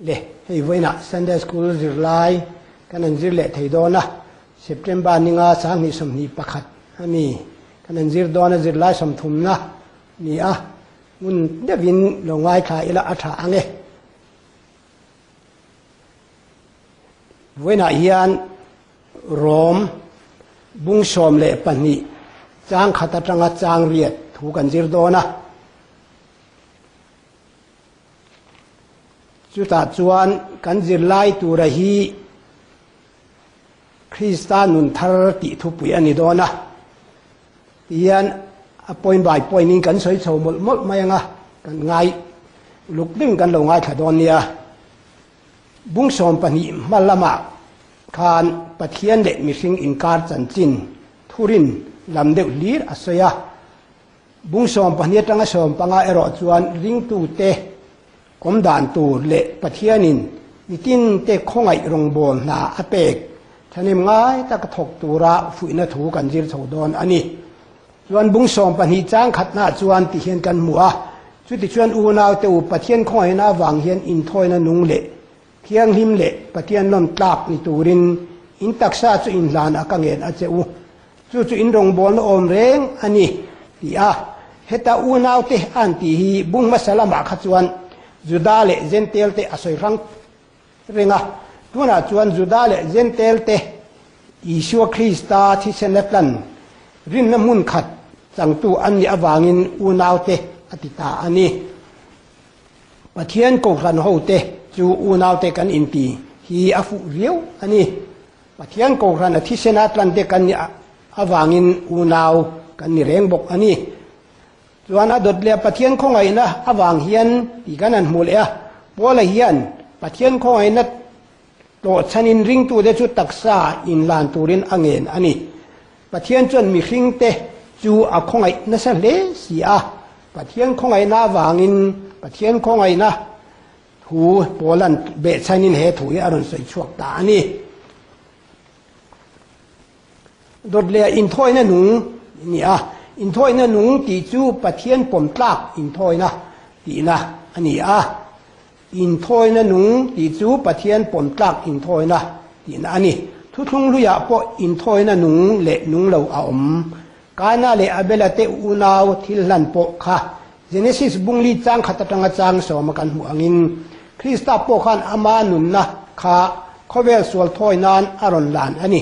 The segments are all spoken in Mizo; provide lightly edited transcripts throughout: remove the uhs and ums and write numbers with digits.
Le, hei vawiinah Sunday School zirlai kan han zir leh thei dawn a, September ninga 2021 a mi kan han zir dawn a, zirlai sawmthumna ni a, ngun deuhin lo ngaithla ila a tha ang e. Vawiinah hian Rom bung 12 chang khat atanga chang riat thu kan zir dawn a. Chutah chuan kan zirlai tura hi Krista nun thar tih thupui a ni dawn a. Tihian a point by point in kan sawi chho mawlh mawlh mai ang a, kan ngai uluk deuhin kan lo ngaithla dawn nia. Bung 12 hma lamah khan Pathian leh mihring inkar chanchin thurin lam deuh hlir a sawi a. Bung 12 atanga 15 erawh chuan ringtute awm dan tur leh Pathianin mitinte khawngaih rawngbâwl hna a pek thahnem ngai taka thawk tura fuihna thu kan zir chho dawn a ni. Chuan bung 12 chang khatnaah chuan ti hian kan hmu a, Chutichuan unaute u, Pathian khawngaihna avang hian inthawina nung leh thianghlim leh Pathian lawm tlak ni turin in taksa chu inhlan a ka ngen a che u. Chu chu in rawngbawlna awm reng a ni, ti a. Heta unaute an tih hi bung hmasa lamah kha chuan Juda leh Jentail-te a sawi hrang reng a. Tunah chuan Juda leh Jentail-te Isua Krista thisena tlan rinna hmun khat changtu an nih avangin unaute a ti ta a ni. Pathian Kohhran hote chu unaute kan inti hi a fuh riau a ni. Pathian Kohhran a thisena tlante kan nih avangin unau kan ni reng bawk a ni. Chuan a dawt leh Pathian khawngaihna avang hian tih kan han hmu leh a, Paula hian Pathian khawngaihna tlawhchhanin ringtute chu taksa inlan turin a ngen a ni. Pathian chuan mihringte chu a khawngaih nasa hle si a, Pathian khawngaihna avangin Pathian khawngaihna Thu Paula'n behchhanin he thu hi a rawn sawi chhuak ta a ni. Dawt leh inthawina nung ni a, inthawina nung tih chu Pathian pawm tlak inthawina tihna a ni a. Inthawina nung tih chu Pathian pawm tlak inthawina tihna a ni. Thuthlung hluiah pawh inthawina nung leh nung lo a awm. Kaina leh Abela te unau thil hlan pawh kha Genesis bungli chang khat atanga chang sawma kan hmuh angin Krista pawh khan ama nunna kha khawvel sual thawi nan a rawn lan a ni.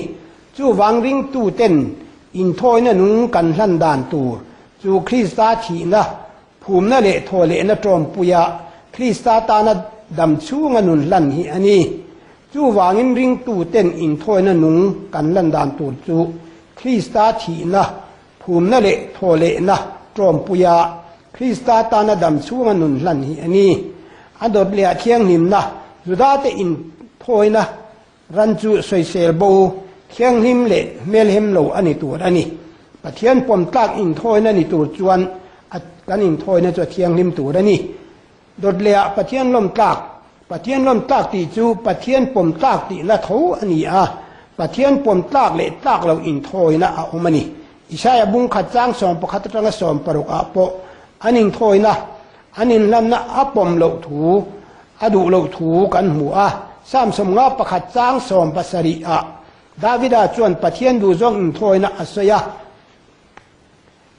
Chuvang ringtuten inthawina nung kan hlan dan tur chu Krista thihna, phumna leh thawhlehna tawmpuia Krista tana dam chhunga nun hlan hi a ni. Chuvangin ringtuten inthawina nung kan lan dan tur chu Krista thihna, Phumna leh thawhlehna tawmpuia Krista tana dam chhunga nun hlan hi a ni. A dawt leh a thianghlimna, Judate inthawina ran chu sawisel bo, thianghlim leh hmelhem lo a ni tur a ni. Pathian pawm tlak inthawina ni tur chuan a kan inthawina chu a thianghlim tur a ni. Dawt leh ah Pathian lawm tlak, Pathian lawm tlak tih chu Pathian pawm tlak tihna tho a ni a, Pathian pawm tlak leh tlak lo inthawina a awm a ni. Isaia bung khat chang 11 atanga 16 ah pawh an inthawina, an inhlanna a pawm loh thu, a duh loh thu kan hmu a. Psalm 51 chang 70 ah Davida chuan Pathian duhzawng inthawina a sawi a.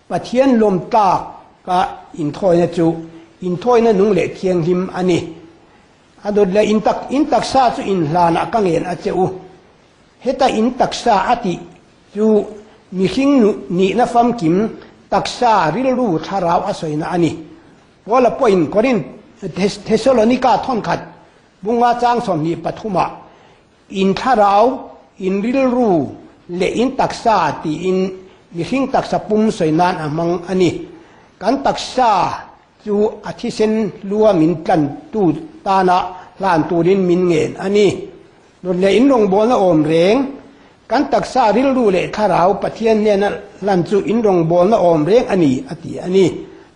Pathian lawm tlak a inthawina chu inthawina nung leh thianghlim a ni. A dawt leh in tak in taksa chu inhlanah ka ngen a che u. Heta in taksa a tih chu mihring nihna famkim taksa rilru thlarau a sawina a ni. Paula pawhin Korinth Thesalonika thawnkhat bunga chang 23 ah In thlarau, in rilru leh in taksa tiin mihring taksa pum sawi nan a hmang a ni. Kan taksa chu a thisen hlua min tlantu tana hlan turin min ngen a ni. Dawt leh in rawngbawlna awm reng, kan taksa rilru leh thlarau Pathian hnena hlan chu in rawngbawlna awm reng a ni, a ti a ni.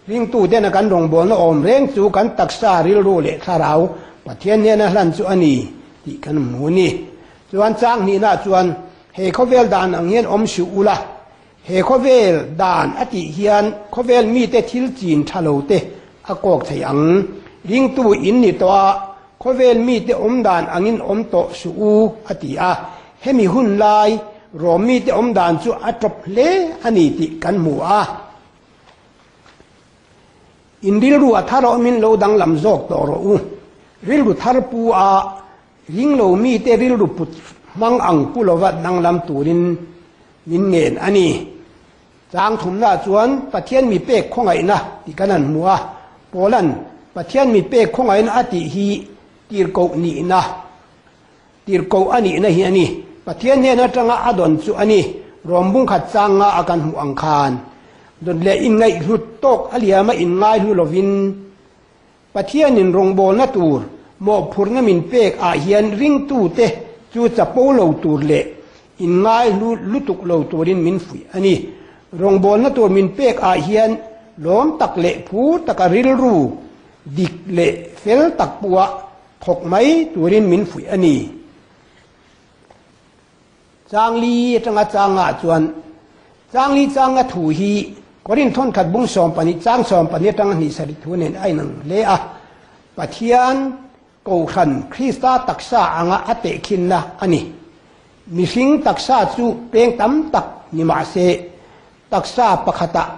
Ringtu tena kan rawngbawlna awm reng chu kan taksa rilru leh thlarau Pathian hnena hlan chu a ni. Tih kan hmu a ni. Chuan chang hnihnaah chuan he khawvel dan ang hian awm suh ula, he khawvel dan a tih hian khawvel mite thil chin tha lo te a kawk thei ang. Ringtu in ni tawh a, Khawvel mite awm dan angin awm tawh suh u, a ti a. Hemi hun lai Rom mite awm dan chu a tawp hle a ni tih kan hmu a. In rilru a thar awmin lo danglam zawk tawh rawh u. Rilru thar pu a ringlo mite rilru put hmang ang pu lova danglam turin min ngen a ni. Chang thumna chuan Pathian mi pek khawngaihna tih kan han hmu a, Paula'n Pathian mi pek khawngaihna a tih hi tirhkoh nihna, tirhkoh a nihna hi a ni. Pathian hnen atanga a dawn chu a ni. Rom bungkhat chang nga a kan hmuh ang khan dawn leh inngaihhlut tawk a liama inngaihlu lovin Pathianin rawngbawlna tur mawhphurhna min pek ah hian ringtute chu chapo lo tur leh inngaihlu lutuk lo turin min fuih a ni. Rawngbawlna tur min pek ah hian lawm tak leh phur taka rilru dik leh fel tak pawha thawk mai turin min fuih a ni. Changli atanga changah chuan Changli changa thu hi Korinth thawnkhat bung 12 chang 12 atanga hnih sarih thu nen a inang hle a. Pathian Kohhran Krista taksa anga a tehkhinna a ni. Mihring taksa chu peng tam tak ni mah se taksa pakhatah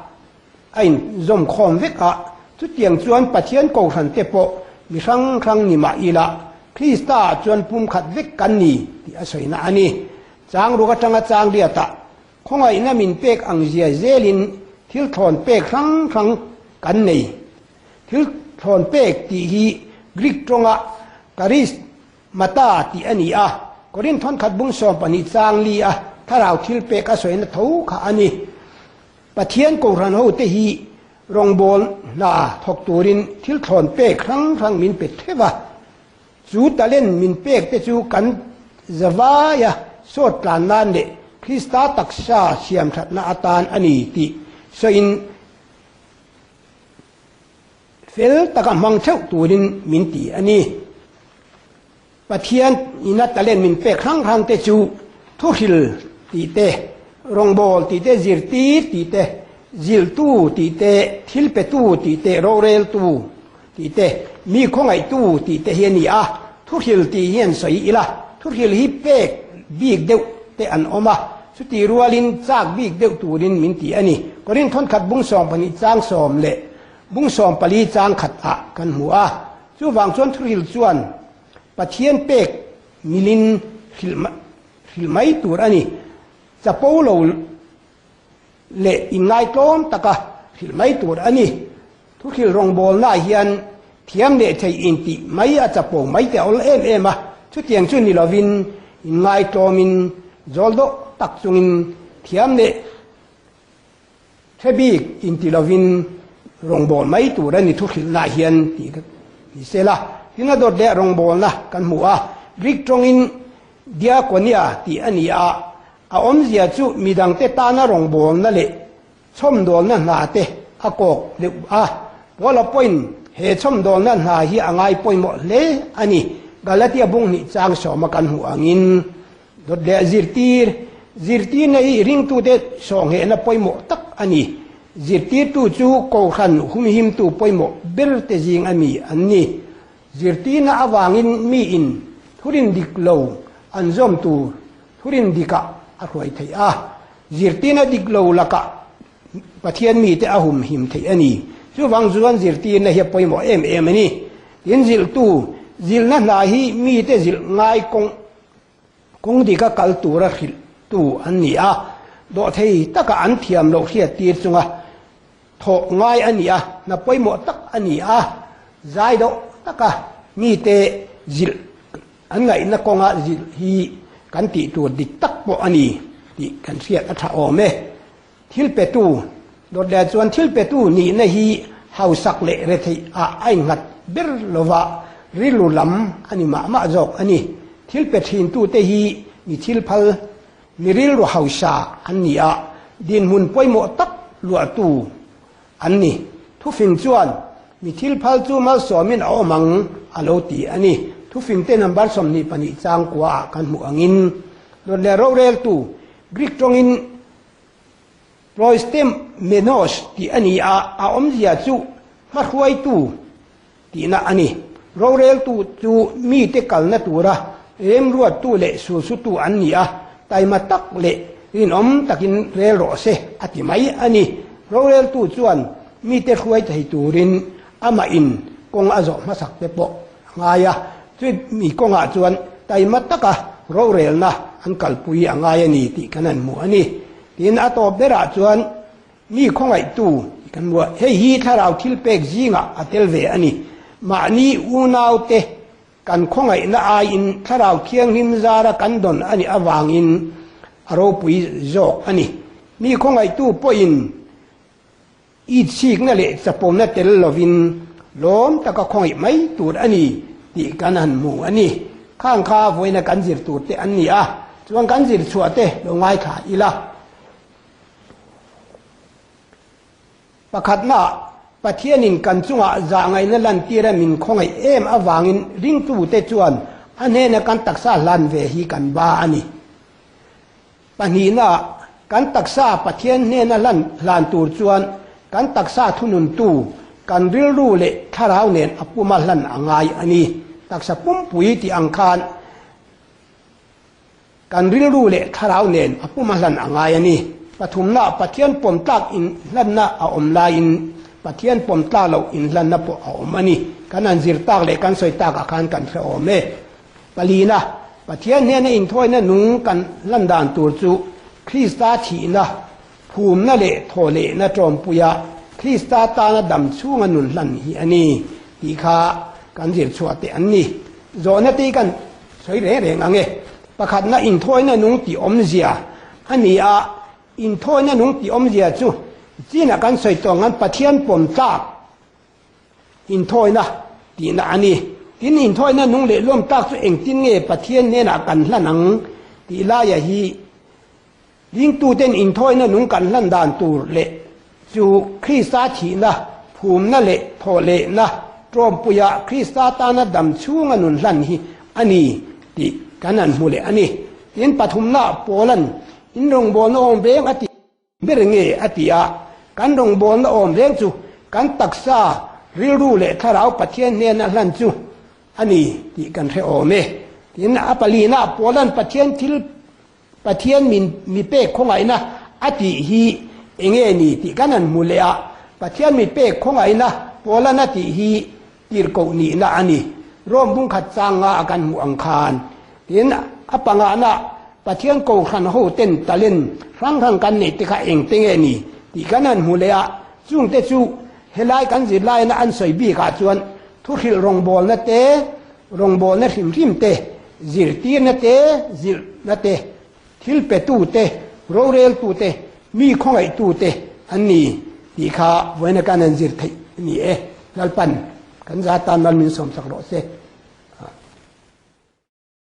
a inzawm khawm vek a, chutiang chuan Pathian Kohhran te pawh mi hrang hrang ni mah ila, Krista ah chuan pumkhat vek kan ni tih a sawina a ni. Chang ruk atanga chang riatah khawngaihna min pek ang zia zelin thil thlawn pek hrang hrang kan nei. Thil thlawn pek tih hi Greek tawnga charis mata tih a ni a, Korinth thawnkhat bung 12 chang li a thlarau thil pek a sawina tho kha a ni. Pathian Kohhran hote hi rawngbâwl hna thawk turin thil thlawn pek hrang hrang min pe theuh a. Chu talent min pek te chu kan zavaia sawt tlan nan leh Krista taksa siam thatna atan a ni tih sawiin fel taka hmang theuh turin min ti a ni. Pathian ina talent min pek hrang hrang te chu thuhril tih te, rawngbâwl tih te, zirtîr tih te, zilhtu tih te, thil petu tih te, rorêltu tih te, mi khawngaihtu tih te hi a ni a. Thuhril tih hi an sawi ila, thuhril hi pek bik deuh te an awm a, chutih rualin châk bik deuh turin min ti a ni. Korinth thawnkhat bung 12 chang sawm leh bung 14 chang khat ah kan hmu a. Chuvang chuan thuhril chuan Pathian pek milin hrilh mai tur a ni. Chapo lo leh inngaitlawm taka hrilh mai tur a ni. Thuhril rawngbawlnaah hian thiam leh thei intih mai a chapo mai te a awl em em a. Chutiang chu ni lovin inngaitlawmin zawl dawh tak chungin thiam leh Hre bik inti lovin rawngbâwl mai tur a ni thuhrilhnaah hian tih ka ni se la. Tin a dawt leh rawngbâwlna kan hmu a, Greek tawngin diakonia tih a ni a, a awmzia chu midangte tana rawngbâwlna leh chhawmdâwlna hna te a kâwk deuh a. Paula pawhin he chhawmdâwlna hna hi a ngai pawimawh hle a ni, Galatia bung hnih chang sawma kan hmuh angin. Dawt leh zirtir, Zirtirna hi ringtute sawhnghehna pawimawh tak a ni. Zirtirtu chu Kohhran humhimtu pawimawh berte zing a mi an ni. Zirtirna avangin miin thurin dik lo an zawm tur thurin dikah a hruai theih a. Zirtirna dik lo lakah Pathian mite a humhim theih a ni. Chuvang chuan zirtirna hi a pawimawh em em a ni. Tin, zilhtu, Zilhna hna hi mite zilh ngai kawng Kawng dika kal tura hrilhtu an ni a, dawhthei taka an thiam loh hriattir chunga thawh ngai a ni a, hna pawimawh tak a ni a, zai dawh taka mite zilh an ngaihna kawnga zilh hi kan tih tur dik tak pawh a ni tih kan hriat a tha awm e. Thil petu, dawt leh chuan thil petu nihna hi hausak leh retheih ah a innghat ber lova rilru lam a ni mah mah zawk a ni. Thil pe thintute hi mi thil phal, mi rilru hausa an ni a, dinhmun pawimawh tak luahtu an ni. Thufing chuan mi thil phal chu malsawmin a awm ang a lo ti a ni. Thufingte number 22 chang kua ah kan hmuh angin dawt leh roreltu Greek tawngin Proistemenos tih a ni a, a awmzia chu hmahruaitu tihna a ni. Roreltu chu mite kalna tura remruattu leh sulsutu an ni a, taima tak leh rinawm takin rel rawh se a ti mai a ni. Roreltu chuan mite hruai thei turin amah in kawng a zawh hmasak te pawh a ngai a, chumi kawngah chuan taima taka rorelna an kalpui a ngai a ni tih kan han hmu a ni. Tin, a tawp berah chuan Mi khawngaihtu tih kan hmu a, hei hi thlarau thil pek zingah a tel ve a ni. Mahni unaute kan khawngaihna aiin thlarau thianghlim zara kan dawn a nih avangin a ropui zawk a ni. Mi khawngaihtu pawhin itsikna leh chapona tel lovin lawm taka khawngaih mai tur a ni tih kan han hmu a ni. Khang kha vawiina kan zir tur te an ni a, chuan kan zir chhuah te lo ngaithla ila. Pakhatna, Pathianin kan chungah zahngaihna lantira min khawngaih em avangin ringtute chuan a hnena kan taksa hlan ve hi kan ba a ni. Pahnihna, kan taksa Pathian hnena hlan hlan tur chuan kan taksa thununtu, kan rilru leh thlarau nen a puma hlan a ngai a ni. Taksa pumpui tih ang khan Kan rilru leh thlarau nen a pum a hlan a ngai a ni. Pathumna, Pathian pawm tlak inhlanna a awm laiin Pathian pawm tlak loh inhlanna pawh a awm a ni. Kan han zir tak leh kan sawi takah khan kan hre awm e. Palina, Pathian hnena inthawina nung kan hlan dan tur chu Krista thihna, phumna leh thawhlehna tawmpuia Krista tana dam chhunga nun hlan hi a ni tih kha kan zir chhuah teh an ni. Zawhna te hi kan sawi reng reng ang e. Pakhatna inthawina nung tih awmzia a ni a, inthawina nung tih awmzia chu chinah kan sawi tawh ang an Pathian pawm tlak inthawina tihna a ni. Tin, inthawina nung leh lawm tlak chu engtin nge Pathian hnenah kan hlan ang tih laia hi Ringtuten inthawina nung kan hlan dan tur leh chu Krista thihna, phumna leh thawhlehna tlawmpuia Krista tana dam chhunga nun hlan hi a ni tih kan han hmu leh a ni. Tin, pathumna Paula'n in rawngbawlna awm reng a ti ber nge a ti a, kan rawngbawlna awm reng chu kan taksa, rilru leh thlarau Pathian hnena hlan chu a ni tih kan hre awm e. Tin, a palina Paula'n Pathian thil Pathian min mi pek khawngaihna a tih hi enge ni tih kan han hmu leh a, Pathian mi pek khawngaihna Paulan a tih hi tirhkoh nihna a ni. Rom bungkhat changa a kan hmuh ang khan. Tin, a pangahna Pathian kohhran ho ten talent hrang hrang kan neih te kha engte nge ni tih kan han hmu leh a, chungte chu helai kan zirlaina an sawi bikah chuan thuhrilh rawngbawlna te, Rawngbawlna hrim hrim te, zirtirna te, zilhna te, thil petu te, roreltu te, mi khawngaihtu te an ni tih kha vawiina kan han zir theih a ni e. Lalpan kan za tan mal min sawmsak rawh se.